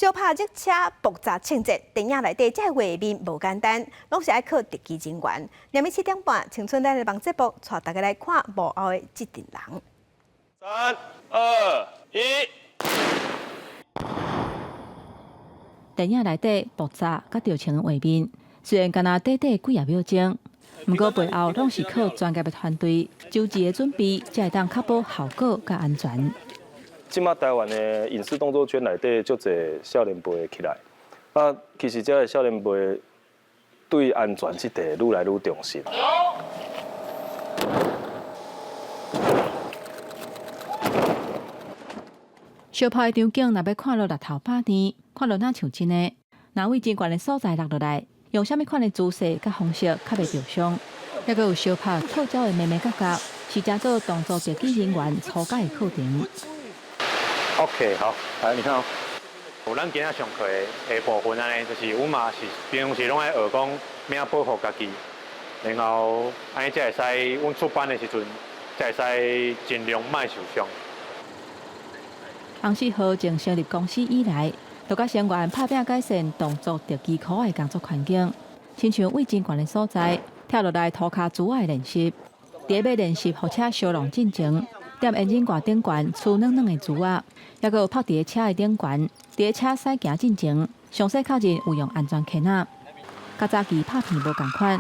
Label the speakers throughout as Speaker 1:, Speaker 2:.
Speaker 1: 相拍熱車爆炸情節，電影內底這個畫面無簡單，攏是愛靠特技人員。明暝7點半，青春咱的網節目，帶大家來看幕後的這陣人。
Speaker 2: 三、二、一。
Speaker 3: 電影內底爆炸佮著槍的畫面，雖然干焦短短幾仔秒鐘，毋過背後攏是靠專業的團隊周詳的準備，才會當確保效果佮安全。
Speaker 4: 這馬台灣的影視動作圈內底，足濟少年輩起來，啊，其實這个少年輩對安全這塊愈來愈重視。
Speaker 3: 相拍的場景，若欲看落六頭百甜，看落若像真的。若位真懸的所在落落來，用啥物款的姿勢佮方式較袂著傷，猶閣有相拍套招的眉眉角角，是誠做動作特技人員初階的課程。
Speaker 5: OK，好，來你看哦。有咱今仔上課的部分按呢，就是阮嘛是平常時攏愛學講欲按怎保護家己，然後按呢才會使阮出班的時陣，才會使盡量莫受傷。
Speaker 3: 紅四號從成立公司以來，就佮成員拍拚改善動作特技科的工作環境，親像位真懸的所在，跳落來塗跤珠仔的練習，佇咧欲練習予車相挵進前，踮引擎蓋頂懸粗軟軟的珠仔，猶閣有拍佇咧車的頂懸，佇咧車駛行進前，詳細確認有用安全牽仔，佮早期拍片無仝款，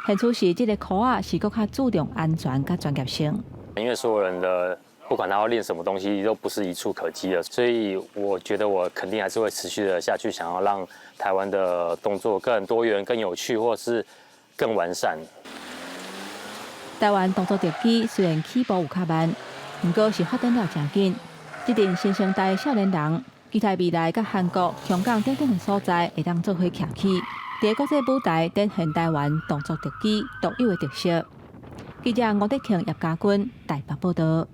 Speaker 3: 現此時這个科仔是閣較注重安全佮專業性。
Speaker 6: 因為所有人的不管他要練什麼東西，都不是一蹴可幾的，所以我覺得我肯定還是會持續的下去，想要讓台灣的動作更多元、更有趣，或是更完善。
Speaker 3: 台灣動作特技雖然起步有較慢，毋過是發展了誠緊。這陣新生代少年人，期待未來佮韓國、香港等等的所在會當做伙徛起，佇國際舞台展現台灣動作特技獨有的特色。記者吳德慶、葉家軍台北報導。